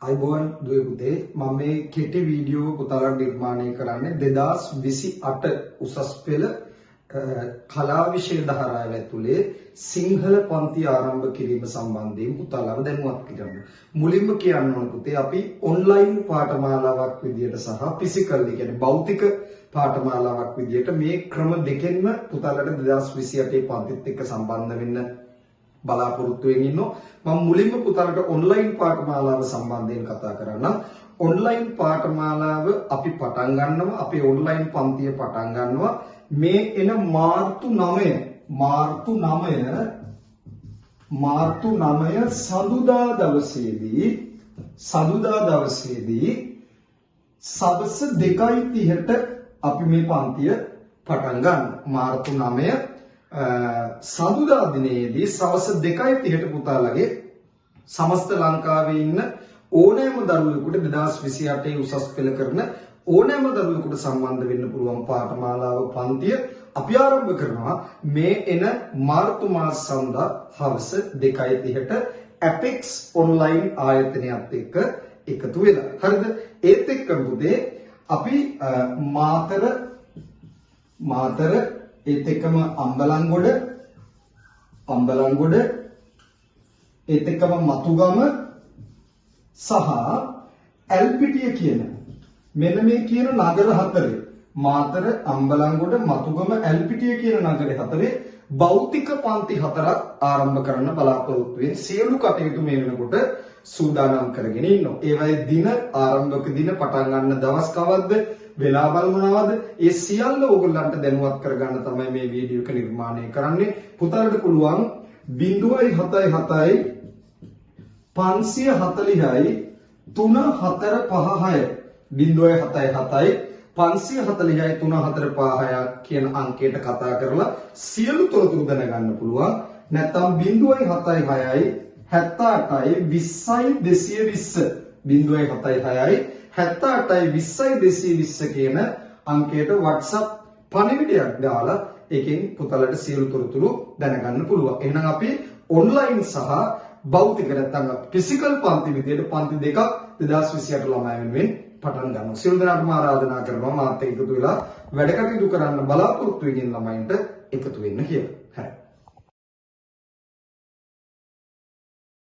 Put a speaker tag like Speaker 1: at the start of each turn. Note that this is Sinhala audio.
Speaker 1: ආයුබෝවන් දුවේ පුතේ, මම මේ කෙටි වීඩියෝ පුතාලා නිර්මාණය කරන්නේ 2028 උසස් පෙළ කලා විෂය ධාරාව ඇතුලේ සිංහල පන්ති ආරම්භ කිරීම සම්බන්ධයෙන් පුතාලාව දැනුවත් කිරීම. මුලින්ම කියන්න ඕන පුතේ, අපි ඔන්ලයින් පාඨමාලාවක් විදියට සහ ෆිසිකල්, ඒ කියන්නේ භෞතික පාඨමාලාවක් විදියට මේ ක්‍රම දෙකෙන්ම පුතාලාට 2028 පන්තිත් එක්ක සම්බන්ධ වෙන්න බලාපොරොත්තු වෙමින් ඉන්නවා. මම මුලින්ම පුතාලට ඔන්ලයින් පාඨමාලාව සම්බන්ධයෙන් කතා කරන්නම්. ඔන්ලයින් පාඨමාලාව අපි පටන් ගන්නවා. අපේ ඔන්ලයින් පන්තිය පටන් ගන්නවා මේ එන මාර්තු 9, මාර්තු 9, මාර්තු 9 සඳුදා දවසේදී, සඳුදා දවසේදී සවස 2:30ට අපි මේ පන්තිය පටන් ගන්නවා. මාර්තු 9 සඳුදා දිනයේදී සවස 2:30ට පුතාලගේ සමස්ත ලංකාවේ ඉන්න ඕනෑම දරුවෙකුට, 2028 උසස් පෙළ කරන ඕනෑම දරුවෙකුට සම්බන්ධ වෙන්න පුළුවන් පාඨමාලාව පන්තිය අපි ආරම්භ කරනවා මේ එන මාර්තු මාස සඳුදා හවස 2:30ට ඇපෙක්ස් ඔන්ලයින් ආයතනයත් එක්ක එකතු වෙලා. හරිද? ඒත් එක්කම පුතේ අපි මාතර මාතර, ඒත් එක්කම අම්බලන්ගොඩ අම්බලන්ගොඩ, ඒත් එක්කම මතුගම සහ ඇල්පිටිය කියන මෙන්න මේ කියන නගර හතරේ, මාතර, අම්බලන්ගොඩ, මතුගම, ඇල්පිටිය කියන නගර හතරේ භෞතික පන්ති හතරක් ආරම්භ කරන්න බලාපොරොත්තු වෙන සියලු කටයුතු මේ වෙනකොට සූදානම් කරගෙන ඉන්නවා. ඒවයේ දින, ආරම්භක දින, පටන් ගන්න දවස් කවද්ද, වෙලාවල් මොනවද, ඒ සියල්ල ඕගොල්ලන්ට දැනුවත් කරගන්න තමයි මේ වීඩියෝ එක නිර්මාණය කරන්නේ. පුතාලට පුළුවන් 0.77 540යි 3456, 0.77 540යි 3456 කියන අංකයට කතා කරලා සියලු තොරතුරු දැනගන්න පුළුවන්. නැත්නම් 0.76යි 78යි 20යි 220, 0.76යි 78යි 20යි 220 කියන අංකයට WhatsApp පණිවිඩයක් දාලා ඒකෙන් පුතාලට සියලු තොරතුරු දැනගන්න පුළුවන්. එහෙනම් අපි ඔන්ලයින් සහ භෞතික නැත්නම් ෆිසිකල් පන්ති විදියට පන්ති දෙකක් 2028 ළමයි වෙනුවෙන් පටන් ගන්නවා. සියලු දෙනාටම ආරාධනා කරනවා මාත් එක්ක එකතු වෙලා වැඩ කටයුතු කරන්න බලාපොරොත්තු වෙන ළමයින්ට එකතු වෙන්න කියලා. හරි.